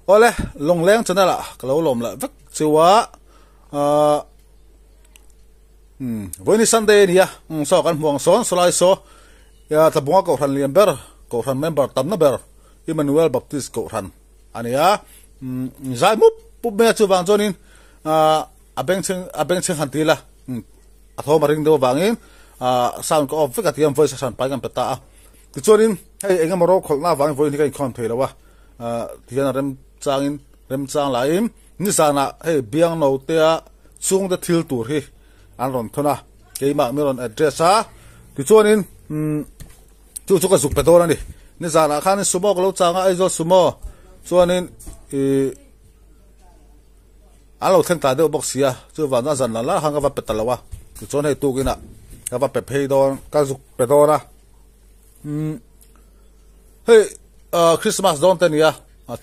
Awle, Lawngleng channel ah ka lo lawm leh vek chu a, ahh umm vawiin hi Sunday a ni a, umm saw kan hmuh ang sawn sawlai saw ya Tlabunga Kohhran lian ber, Kohhran member tamna ber Emmanuel Baptist Kohhran a ni a, umm zai mup mup mai a chuvang chuanin ahh a bengchheng a bengchheng han ti ila umm a thawm a ring deuh avangin ahh sound ka off vek a ti a voice a hran pai kan pe ta a, tichuanin hei eng emaw rokhawlhna avangin vawiin hi ka inkhawm thei lo a. Tihian a remchangin remchang laiin nizanah hei biangno tea chhungte thil tur hi an rawn thawn a, keimah min rawn address a, tichuanin umm chu chu ka zuk pe dawn a ni. Nizanah khanin sumo ka lo chang a, Aizawl sumo chuanin ihh an lo thleng ta deuh bawk si a, chuvang chuan zan la la khan ka va pe ta lo a, tichuan hei tukinah ka va pe phei dawn ka zuk pe dawn a, umm hei. Christmas dawn te a ni a,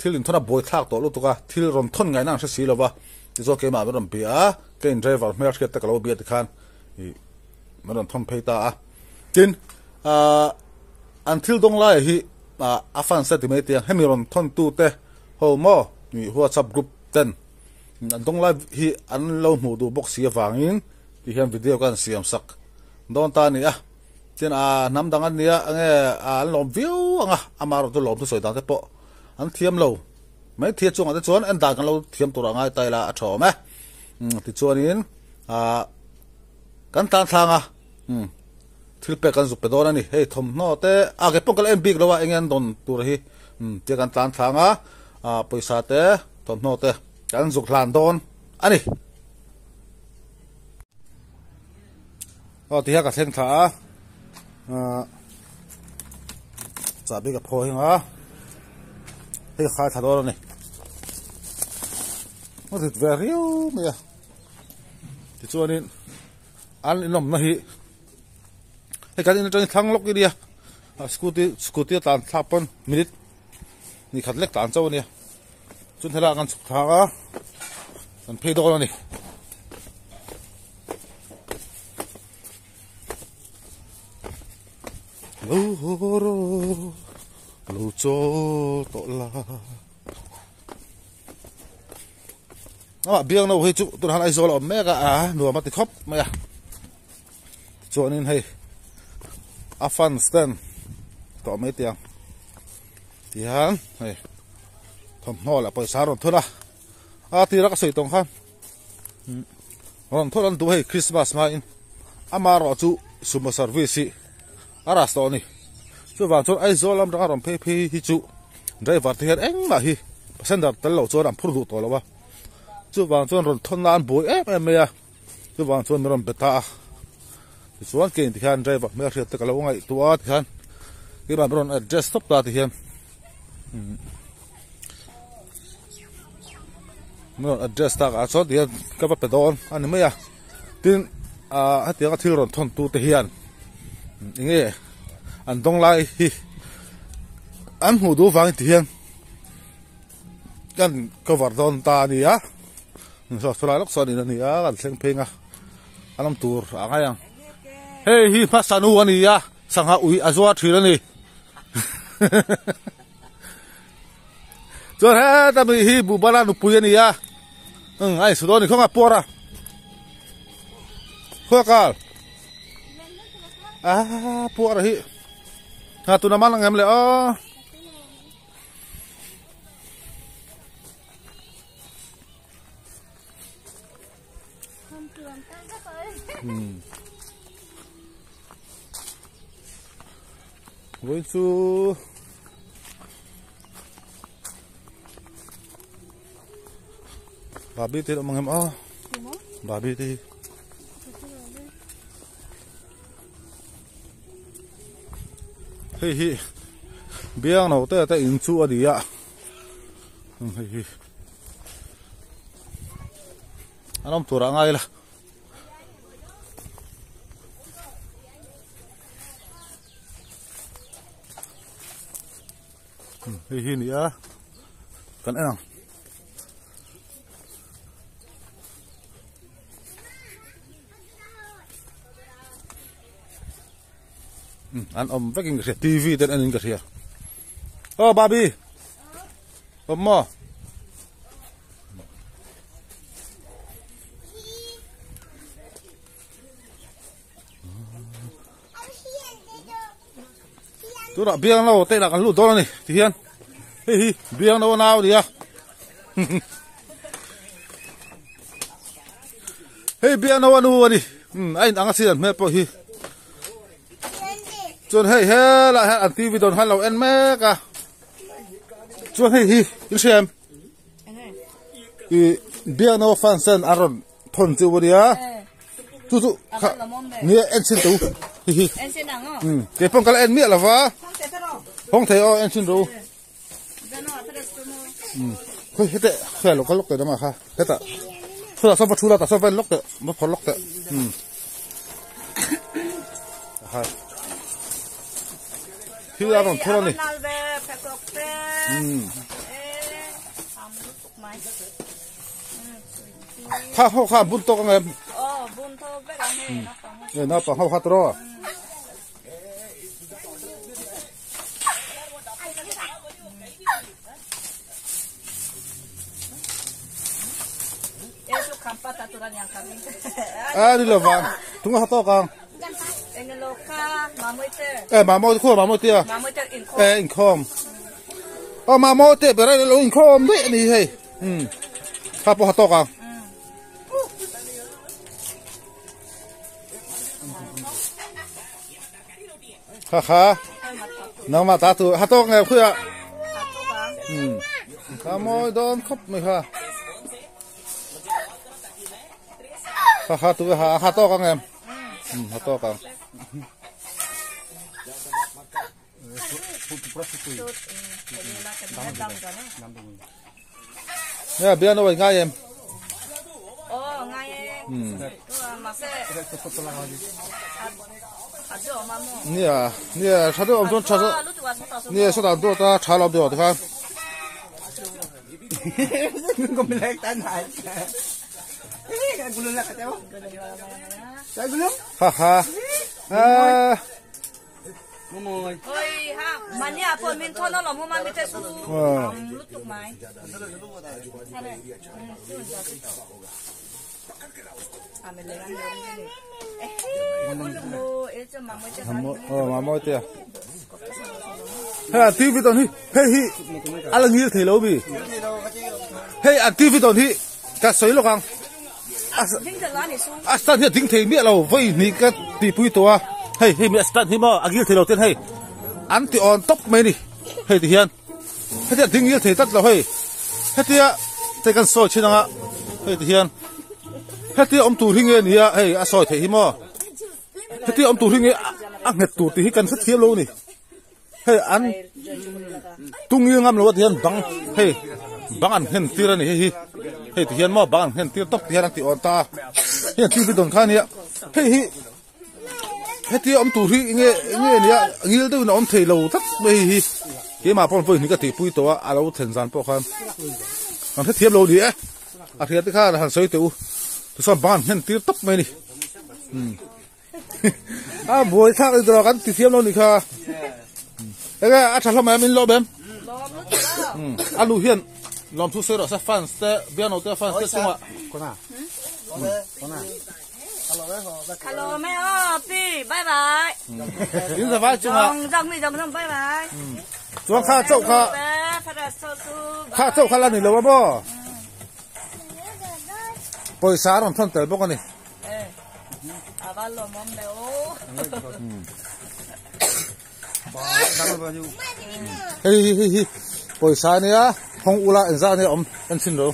thil inthawn a buai thlak tawh lutuk a, thil rawn thawn ngaihna an hre si lo va, tichuan keimah min rawn bia a, ka in driver hmel hriat te ka lo bia tikhan ih min rawn thawn phei ta a. Tin, an thil dawng laia hi a fans te ti mai te ang, hemi rawn thawn tu te ho maw ih WhatsApp group ten an dawng lai hi an lo hmuh duh bawk si avangin tihian video ka han siam sak dawn ta a ni a. Tin a hnam dang an nia enge an lawm viau ang a, ama erawh chu lawm thusawi dan te pawh an thiam lo mai thia chungah te chuan en dan kan lo thiam tur a ngai ta ila a tha awm e. Tichuanin kan tan thlang a thil pek kan zuk pe dawn a ni, hei thawmhnaw te a ke pawh ka la en bik lo a enge an dawn tur hi tia kan tlan thlang a pawisa te thawmhnaw te kan zuk hlan dawn a ni. Aw ti hian ka thleng thla a ahh chahbi ka phaw hing a hei ka khai thla dawn a ni a rit ve riau mai a tichuanin an inawmna hi hei kan in atangin thlang lawk ania scooty scooty a tlan thlak pawn minute ni khat lek tlan chauh ania chuan helaiah kan chhuk thlak a kan phei dawn a ni. Lo haw rawh, lo chawl tawh la. Amah biangno hi chu tunah hian Aizawl a awm mek a, a nuam a ti khawp mai a. Tichuanin hei a fans ten tawh mai tiang tihian hei thawmhnaw leh pawisa a rawn thun a, a tira ka sawi tawng khan. Rawn thawt an duh hei Christmas hmain ama erawh chu sumo service hi a ras tawh a ni. Chuvang chuan Aizawl lam atanga rawn phei phei hi chu driver te hian engmah hi passenger tel loh chuan an phur duh tawh lo a. Chuvang chuan rawn thawn nan buai em em mai a, chuvang chuan min rawn be ta a. Tichuan kein ti hian driver hmelhriat te ka lo ngaihtuah a tihian keimah min rawn address tawp ta tihian. Min rawn address tak ah chuan tihian ka va pe dawn a ni mai a tin ah hetianga thil rawn thawn tu te hian eng nge an dawng lai hi an hmuh duh vangin tihian kan cover dawn ta a ni a saw lai lawk sawn in a ni a kan thleng pheng a a lam tur a ngai ang hei hi hmasa nu a ni a sangha ui a zuar thin a ni. Chuan heta mi hi Bubala nupui a ni a, umm a insu dawn a ni khawnga puar a, khuakal ah puar hi ha tuna man ang em le aw. Vawi chu Babi te awm ang em aw Babi te hi hei hi biang no te te in chu a ni a hei hi an awm tur ah ngai la. Hei hi ni a kan en ang an awm vek in ka hria tv ten en in ka hria aw babi awm maw. Tunah biangno te inah kan lut dawn a ni tihian hei hi biangno a nau a ni a hei biangno a nu a ni umm a inang a sin an hmel pawh hi chuan hei helaiah hian an tv dawn khan lo en mek a chuan hei hi in hria em ih biangno fans ten an rawn thawn chu a nia chu chu kha nia en chhin teh u hi hi umm kei pawh ka la en miah lo va hawng thei aw en chhin rawh u umm khawi hetah hriat loh ka lawk teh dang ah kha hetah chutah sawn va thu la tah sawn va en lawk teh va phawrh lawk teh umm ha thil a rawn thur a ni umm. Kha ho kha bun tawk ang em? Aw, bun tho vek ang hei naupang ho. E naupang ho kha tawh. E chu khampa ta tura niang kha min. A ni lo vang. Tunga ha tawk ang. Englo kha mamoi te. E mamoi khu mamoi tia. Mamoi te inkhawm. E inkhawm. Aw mamoi te bera lo inkhawm daih a ni hei. Umm kha pawh ha tawk ang. Kha kha nangmah ta tur ha tawk ngei khuia. Umm kha mawi dawn khawp mai kha. Kha kha tu ha ha tawk ang em. Umm ha tawk ang. Nè bia nó ngai em. Ồ ngai em. Nia nia tha deuh awm chuan tha deuh nia sawtah dawt a tha lo deuh tikhan. Ha ha. Ah. Mamawite hei an tv dawn hi hei hi a la ngil thei lo mi hei an tv dawn hi ka sawi lawk ang a stand hi a ding thei miah lo vawi hnih ka tihpui tawh a hei hei mi a stand hi maw a ngil thei lo ten hei an ti awn tawp mai a ni hei ti hian hetia ding ngil thei tlat lo hei hetia te kan sawi thin ang a hei ti hian hetia awm tur hi nge ni a hei a sawi theih hi maw hetia awm tur hi nge a nghet tur tih hi kan hrethiam lo a ni. Hei an tung i ngam lo a ti hian bang hei bang an nghen tir a ni hei hi hei ti hian maw bang an nghen tir tawp ti hian an ti awn ta a hei an tv dawn kha a nia hei hi hetia awm tur hi enge enge a nia ngil deuhin a awm thei lo tlat mai hei hi keimah pawh vawi hnih ka tihpui tawh a a lo thlen zan pawh khan an hrethiam lo a ni e a hria te khan han sawi teh u tichuan bang an nghen tir tawp mai a ni umm. A buai thlak ni tawh kan ti thiam lo ni kha. Enge a tha hlawm em in lawm em? A lu hian lawm thu sawi rawh se fans te biano te fans te chungah. Kona. Kona. Hello me o pi bye bye. In zavai chungah. Dong dong mi dong dong bye bye. Chuan kha chauh kha. Kha chauh kha la ni lo a maw? Pawisa a rawn thawn tel bawk a ni. Hei hi hei hi pawisa a nia thawng ula engzah ania awm en chhin ro.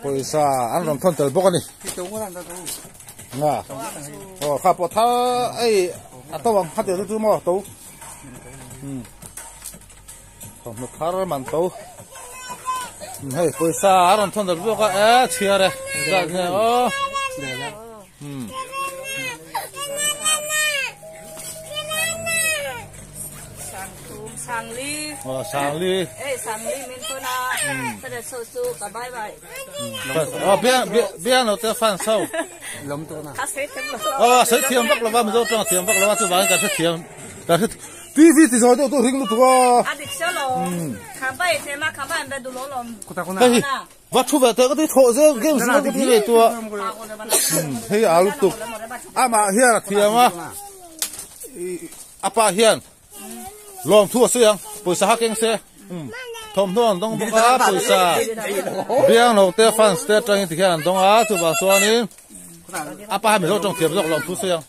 Pawisa an rawn thawn tel bawk a ni. Nga aw kha pawh thar ei a to ang kha tel chu maw to. Thawmhnaw thar man to. Hei pawisa a rawn thawn dat bawk a e chhiar e zat nge aw. Hmm. Sangli. Oh, Sangli. Eh, Sangli min thona. Sa so su ka bye bye. Oh, bia bia bia no te fan so. Lom to na. Ka sei thiam lo. Oh, sei thiam vak lova mizo tang thiam vak lova chu vang ka thiam. Ka TV ti zawi deuh tu ring lutuk a. A dik sia lo. Kha bai the ma kha bai be du lo lom. Hei va thu ve teh ka ti thawh zel games zel ka ti ngei tua. Hei a lutuk. Amah hian a thiam a. A pa hian lawm thu a sawi ang pawisa ha keng se. Thawmhnaw an dawng bawk a pawisa biang lo te fans te atangin tikhian an dawng a chuvang chuanin a pa hian mizo tawng thiam zawk lawm thu a sawi ang.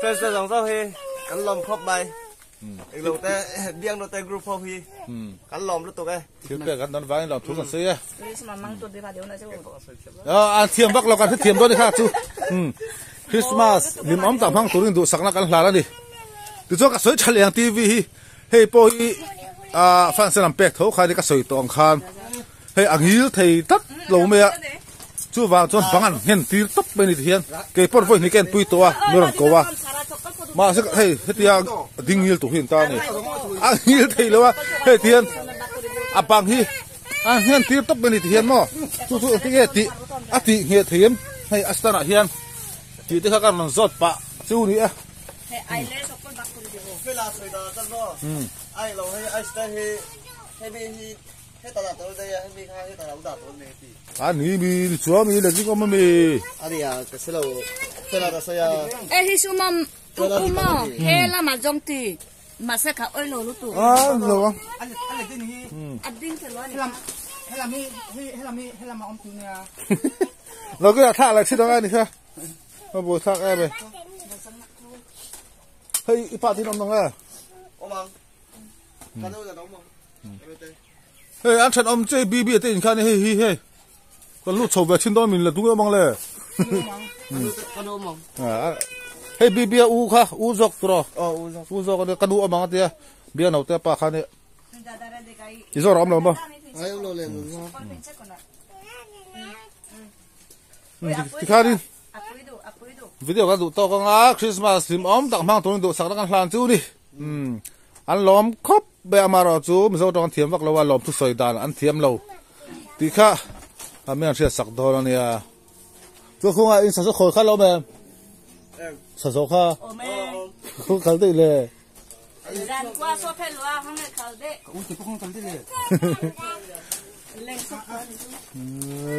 Fans te zawng zawng hi kan lawm khawp mai englo te biang lo te group ho hi kan lawm lutuk e. Thil pek an dawn vangin lawm thu kan sawi e. An thiam vak lo kan hrethiam dawn a ni kha chu Christmas hlimawm tak hmang turin duhsakna kan hlan a ni. Tichuan ka sawi tha leh ang TV hi. Hei pawh hi ah fans an pek tho khan ka sawi tawh ang khan hei a ngil thei tlat lo mai a chuvang chuan bang an nghen tir tawp mai a ni tihian kei pawh vawi hnih ka enpui tawh a mi rawn ko a mahse hei hetia ding ngil tur hi an ta a ni a ngil thei lo a hei tihian a bang hi a nghen tir tawp mai a ni tihian maw chu chu engtin nge tih a tih ngheh thei em hei a stand ah hian tih te kha ka rawn zawt pah chu a ni a. A ni mi ni chuan mi le zing awm ami. E hi su mam u u mo he lama jong ti ma se kha oi lo lu tu. A lo ang. A ding the lo ani. Lo ke a thla lai thi dang ai ni kha. A buai thlak em e. Hei i pa tin awm nang e. Awm ang. Kan u zan awm ang. Hei an then awm che BB te in khan hei hi hei. Kan lut chho ve thin dawn min la dung awm ang le. Kan u awm ang. Hei BB a u kha u zawk turaw. Aw u zawk. U zawk ania ka nu awm ang atia. Bia no te pa kha ni. I zawr awm lo maw? Ai awm lo le. Tikhanin video kan duh tawk anga Christmas hlim awm tak hmang turin duhsakna kan hlan chu ni. An lawm khawp mai amaherawh chu Mizo tawng an thiam vak lo a lawm thusawi dan an thiam lo tih kha a mi an hriat sak dawn a nia. Chu khunga in sazu khawi kha lo awm em? Sazu kha kal daih le.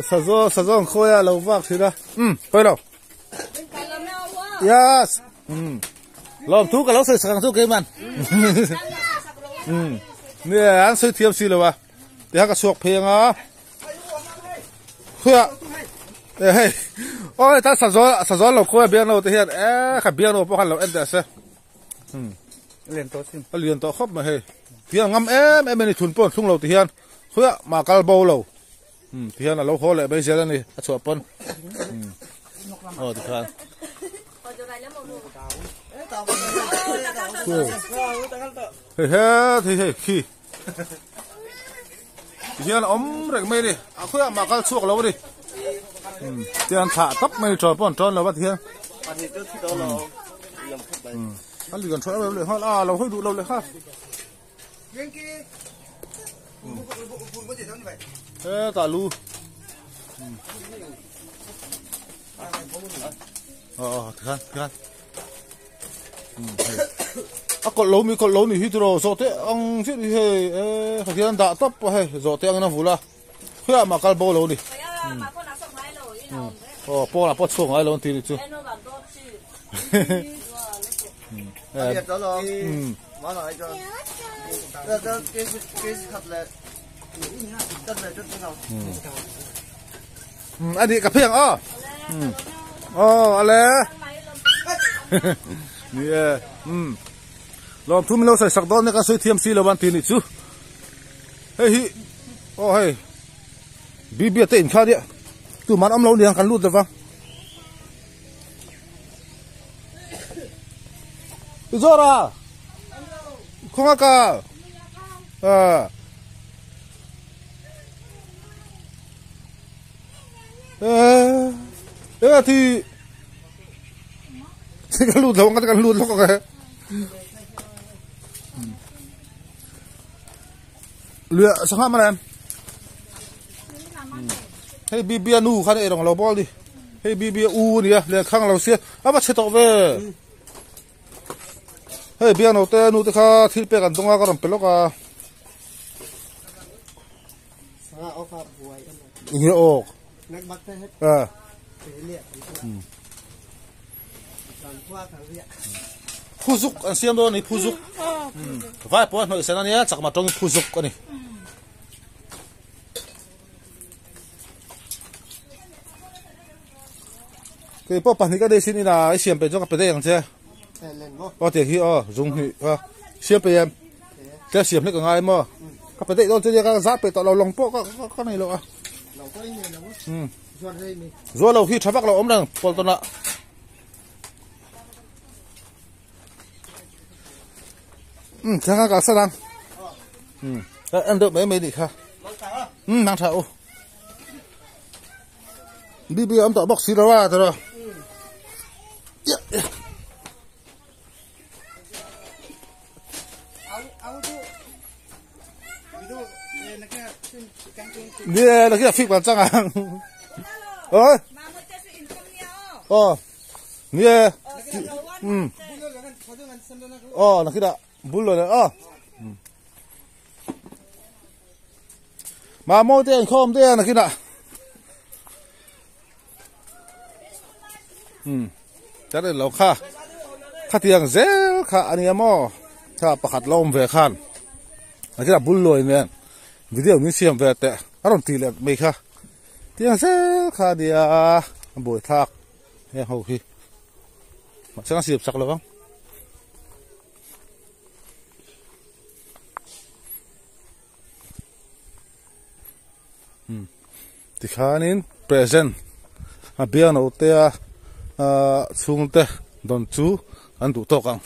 Sazaw sazaw ang khawi a lo vak thin a umm pawi lo yes umm lawm thu ka lo sawi sak ang chu keiman umm nia an sawi thiam si lo a tiha ka chhuak phei anga khuia e hei aw ta sazaw sazaw lo khawi a biang lo te hian e kha biang lo pawh khan lo en teh se. Lian tawh sin. A lian tawh khawp mai hei. Tihian ngam em em a ni thun pawh an thlung lo tihian khuiah mah kal bo lo. Tihian a lo haw leh mai zel a ni a chhuah pawn. Aw tikhan. Hei he thei hei khi. Tihian a awm reng mai a ni. A khuiah mah kal chhuak lo a ni. Tihian thlah tawp mai a ni thawn pawh an tawn lo a tihian. A lian tha em em leh nghal a lo hawi duh lo leh nghal. Hetah lu. Aw tikhan tikhan. A kawlh lo mi kawlh lo ni hi tiraw zawhte ang chiah ni hei e kha hian dah tawp a hei zawhte angin a vul a khawiah mah kal bo lo ni aw pawnah pawh chhuak ngai lo an tih ni chu a nih ka phei ang aw aw ale ni e um lawm thu min lo sawi sak dawn nia ka sawi thiam si lo an tih nih chu hei hi aw hei bibia te in kha nia tuman awm lo niang kan lut lova Zora khawnga ka ah Ê thì thì cái lụt lông cái lụt lông cái lựa sang ham em hey bibia nu kha này rong lo bol đi hey bibia u nè lựa khang lo xia à bắt chết tọ về Hei biakno te nu te kha thil pek an dawng a ka rawn pe lawk a. Enge awk? A. Phuzuk an siam dawn a ni phuzuk. Vai pawh a hnawih san a nia chakma tawngin phuzuk a ni. Kei pawh pahnih ka nei sin ina i siam pe chuan ka pe daih ang che. Aw tiang hi aw zung hnih kha siam pe em? Tia siam hlek a ngai maw? Ka pe daih dawn che nia ka zah pe tawh lo lawng pawh ka ka nei lo a. Zuar lo hi tha vak lo awm reng pawl tawn ah. Um thang ka kalsan ang. Um en deuh mai mai nih kha. Um nang tha u. Bibi a awm tawh bawk si lo a tiraw. Nè, là cái phim quan trọng à? Ơi. Ờ. Nè. Ừ. Ờ, là khi đó bul rồi ờ. Mà mua tiền không tiền là khi đó. Umm ta rin lo kha khatiang zel kha a nia maw kha pakhat la awm ve khan a kila bul luai nen video min siam ve teh a rawn tih leh mai kha tiang zel kha a nia a buaithlak heng ho hi mahse an siam sak lo ang. Tikhanin present a biang no te a chhungte dawn chu an duh tawk ang.